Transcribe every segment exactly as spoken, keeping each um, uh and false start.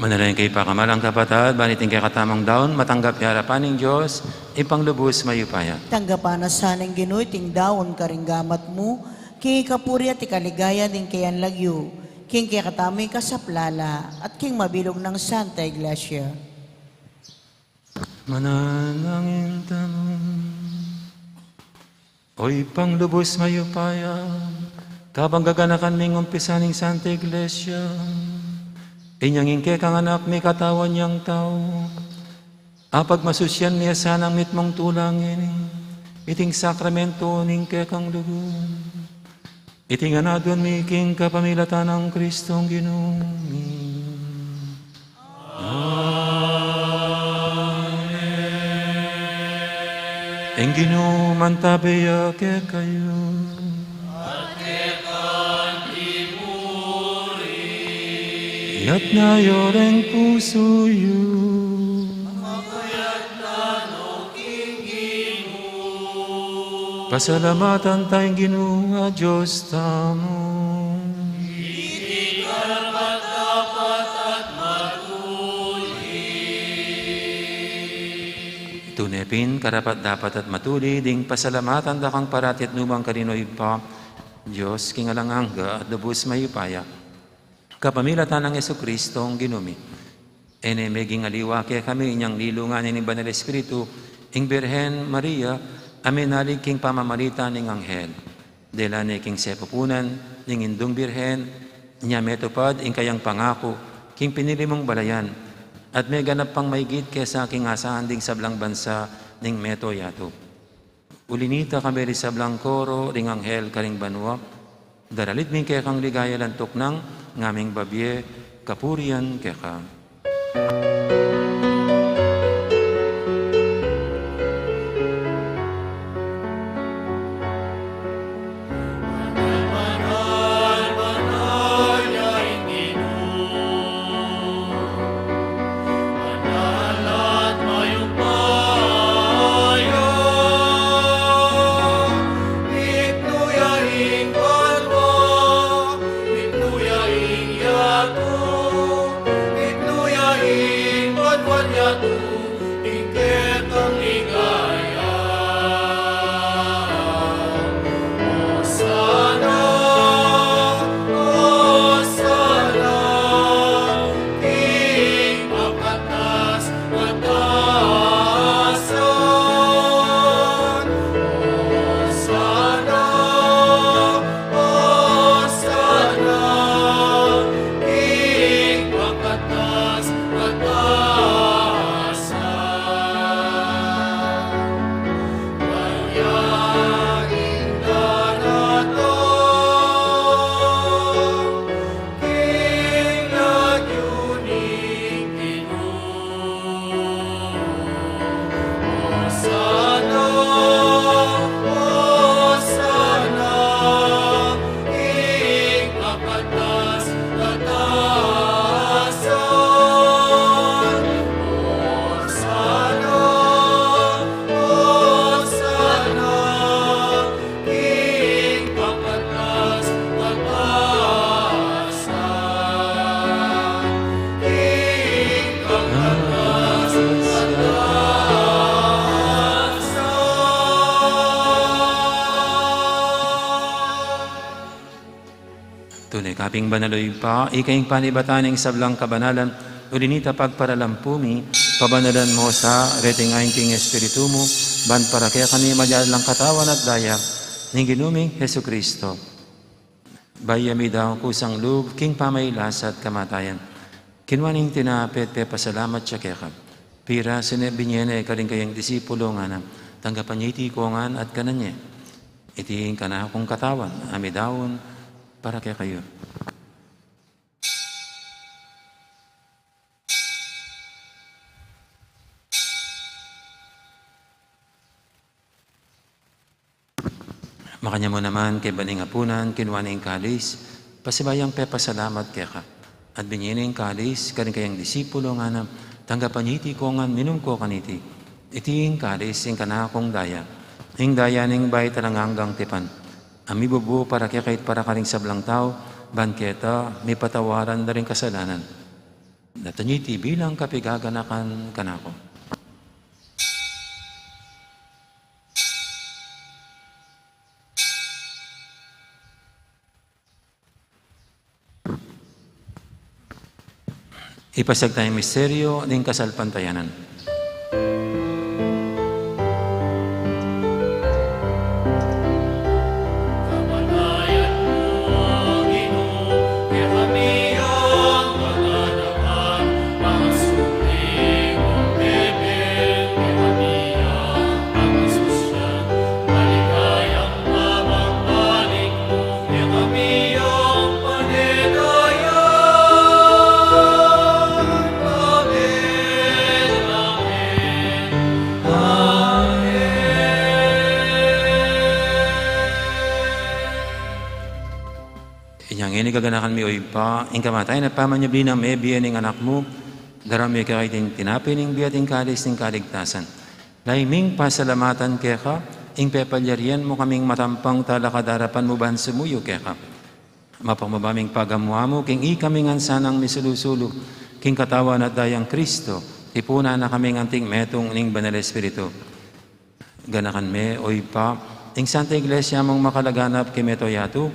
Manalangin kayu, pakamalan kung kapatad, ban iting kekatamung daun matanggap ya king arapan ning Dios, Ibpang lubus mayupaya. Tanggapan na sa ning Ginu iting daun karing gamat mu, king ikapuri at ikaligaya ning kayang lagyu, king kekatamung ikasaplala, at king mabilug nang Santa Iglesia. Manalangin tamu. O Ibpang lubus mayupaya, kabang gaganakan ming umpisan ing Santa Iglesia, inyang ing kekang Anak mikatawan yang tau, apagmasusian mi ya sanang mitmung tula ngeni, iting sakramento ning kekang lugud. Iti ngan aduan mi king kapamilatan nang Kristong Ginu mi. Amen. Ing Ginu mantabe ya kekayu. At keka mu rin. Iyatas yu ring pusu yu. Pasalamatan taya ing Ginu a Dios tamu. Iti karapat-dapat at matulid. Tune pin karapat-dapat at matulid ing pasalamatan da kang parati at nukarin man, O Ibpa, Dios king alang angga at lubus mayupaya. Kapamilatan nang Jesucristo, Ginu mi. E ne meging aliwa kekami inyang linulungan ne ning Banal Espiritu ing Birhen Maria, a minalig king pamamarita ning anghel. Dela ne king sepupunan ning Indung Birhen, inya metupad ing kayang pangaku king pinili mung balayan, at meganap pang maigit kesa king asahan ding sablang bansa ning meto yatu. Uli nita, kami ring sablang koro ring anghel karing banua, daralit mi ing kekang ligaya, lantuk nang ngaming babie kapurian keka. Tune ka pin banal, o Ibpa, ika ing panibatan ning sablang kabanalan, uli nita pagparalampu mi, pabanalan mu sa reting ain king Espiritu mu, ban para kekami maging katawan at daya ning Ginu ming Jesucristo. Bayu ya midaun kusang lub king pamagkasakit at kamatayan, kinua ne ing tinape at pepasalamat ya keka. Pirasu ne, binie ne karing kayang disipulo, ngana: Tanggapan ye iti kongan at kanan ye. Iti ing kanakung katawan a midaun para kekayu. Makanyan mu naman, kaybat ning apunan, kinua ne ing kalis, pasibayu yang pepasalamat keka, at binie ne ing kalis karing kayang disipulo, ngana: Tanggapan ye iti kongan, minum ko kaniti. Iti ing kalis ning kanakung daya, ing daya ning bayu at alang anggang tipan, a mibubu para kekayu at para karing sablang tau, ban keta mipatawaran da ring kasalanan. Daptan yu iti bilang kapigaganakan kanaku. Ipasiag taya ing misteryu ning kasalpantayanan. Inya ngeni gaganakan mi, o Ibpa, ing kamatayan at pamanyubli nang mebie ning Anak mu, daraun mi keka iting tinape ning bie at ing kalis ning kaligtasan. Lalu ming pasalamatan keka ing pepalyarian mu kaming matampang talakad king arapan mu ban sumuyu keka. Mapakubli ming pagamu-amu king ikami ngan sanang misulu-sulu king katawan at dayang Kristo, tipunan na kaming anting metung ning Banal Espiritu. Ganakan me, o Ibpa, ing Santa Iglesia mung makalaganap king mabilug a yatu,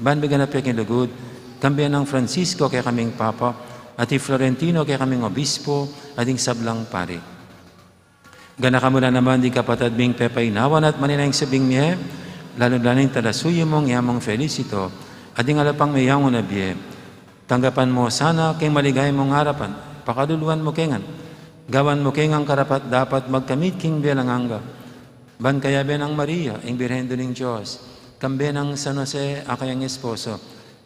ban miganap ya king lugud, kambe nang Francisco kekaming Papa, at i Florentino kekaming Obispo, at ing sablang pari. Ganakan mu la naman ding kapatad ming pepainawan at manenaya king subling mie, lalu-lalu na ing talasuyu mung yaman Felicito, at ding ala pang meyangu na bie. Tanggapan mu la sana king maligaya mung arapan, pakaluluan mu ke ngan, gawan mu ke ngan karapat-dapat magkamit king bie alang angga. Ban kayabe nang Maria, ing Birhen Indu ning Dios, kambe nang San Jose a kayang esposo,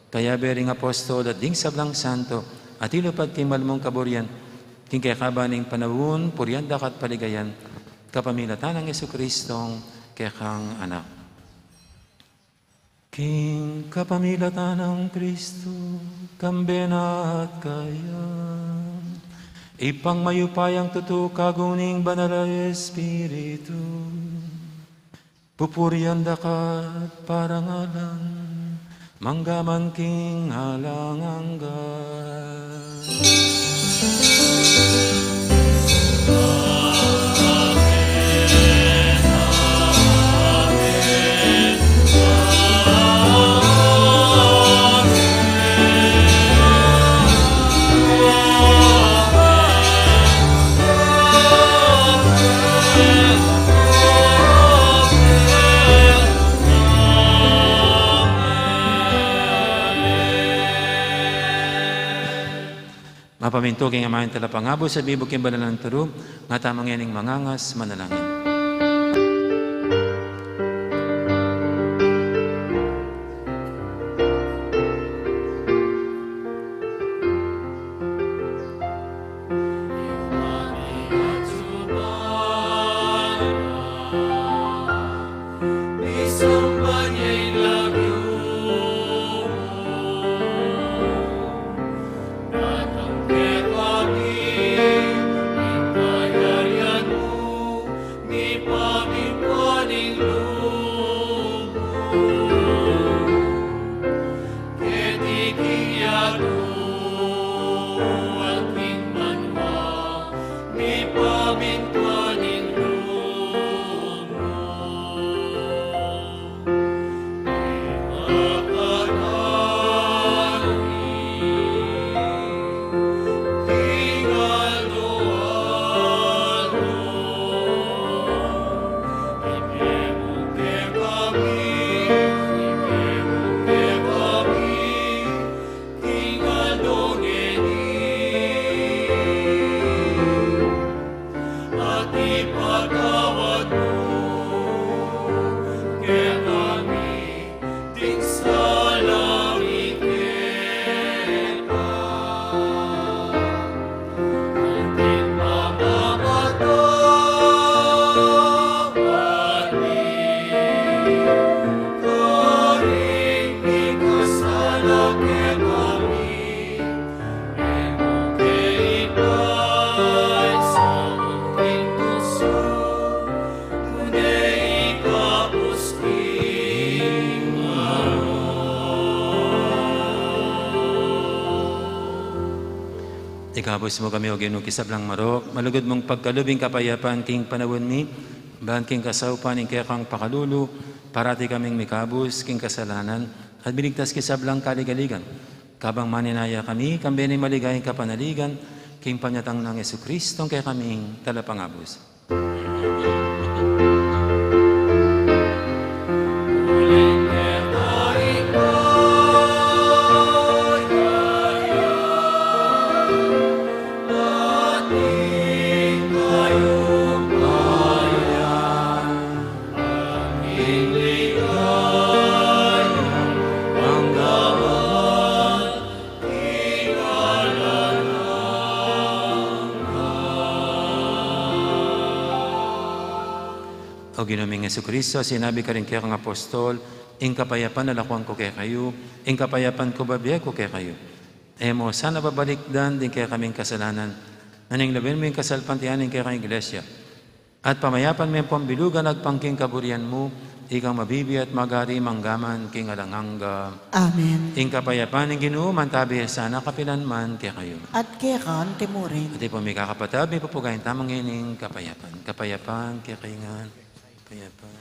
kayabe ring apostol at ding sablang santo, at ilupad king mal mung kaburian, king kekaban ning panaun, purian da ka at paligayan, kapamilatan nang Jesucristong kekang Anak. King kapamilatan nang Kristo, kambe na at kaya, Ibpang mayupayang tutu, kaagum ning Banal a Espiritu, pupurian da ka at parangalan, mangga man king alang angga. Mapamintu king amanung talapangabus at mibug king banal nang turu, nga tamu ngening mangangas manalangin. Ikabus mu kami, O Ginu, king sablang marok, malugud mung pagkalub ing kapayapan king panaun mi, ban king kasaupan ning kekang pakalulu, parati kaming mikabus king kasalanan, at miligtas king sablang kaligaligan. Kabang maninaya kami, kambe ning maligayang kapanaligan, king panyatang nang Jesucristo, ing kekaming Talapangabus. O Ginu ming Jesucristo, sinabi karing kekang apostol, ing kapayapan lalakwan ku kekayu, ing kapayapan ku bibie ku kekayu. E mu sana babalikdan ding kekaming kasalanan, nune lawen mu ing kasalpantayanan ning kekang Iglesia. At pamayapan me ampong bilugan agpang king kaburian mu, ikang mabibie at magari mangga man king alang angga. Amen. Ing kapayapan ning Ginu mantabi sana kapilan man kekayu. At keka mu rin. At ipung mikakapatad, mipupugay tamu ngening kapayapan. Kapayapan kekayu ngan. Kapayapan.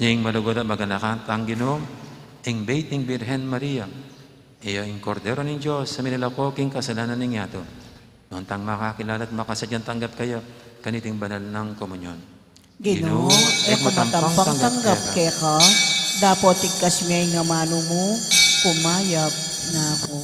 Ning malugud at maganakang Ginu, ing Beit ning Birhen Maria, iya ing Kordero ning Dios a milako king kasalanan ning yatu. Nuan tang makakilala at makasadyang tanggap kaya kaniting banal nang komunyon. Ginu, e ku matampang tanggap keka, dapot igkas me ing amanu mu, kumayap na ku.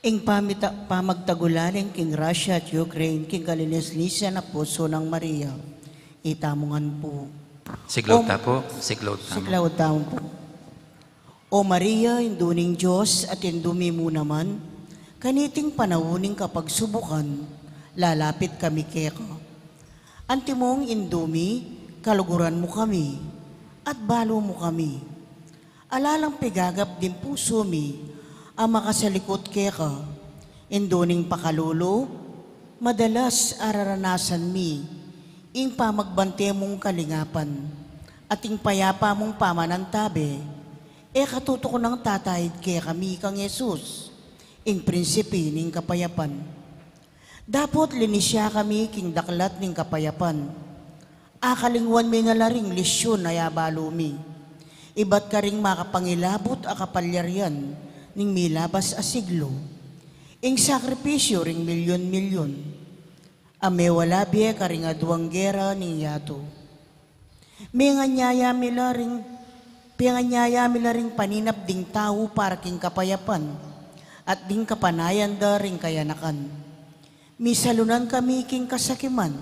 Ing pamita-, pamagtagulaling king Russia at Ukraine, king kalinis-lisian a pusu nang Maria. Itamu ngan pu. Siglaw Om- ta pu, siglaw ta. Siglaw tamu pu. O Maria, Indu ning Dios at Indu mi mu naman, kaniting panaun ning kapagsubukan, lalapit kami keka. Antimong Indu mi, kaluguran mu kami, at balu mu kami. Ala lang pigagap ding pusu mi a makasalikut keka. Indu ning pakalulu, madalas araranasan mi ing pamagbante mung kalingapan at ing payapa mung pamanantabe, e katutukunang tataid kekami kang Jesus, ing prinsipe ning kapayapan. Dapot linis ya kami king daklat ning kapayapan. Akalingwan mi na la ring lisyun a abalu mi. Ibat karing makapangilabut a kapalyarian ning milabas a siglo. Ing sakripisyu ring milyon-milyon a mewala bie karing aduang gera ning yatu. Menganyaya mi la ring, penganyaya mi la ring paninap ding tau para king kapayapan at ding kapanayan da ring kayanakan. Misalunan kami king kasakiman,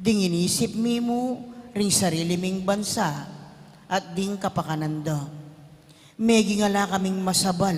ding inisip mi mu ring sarili ming bansa at ding kapakanan da. Meging ala kaming masabal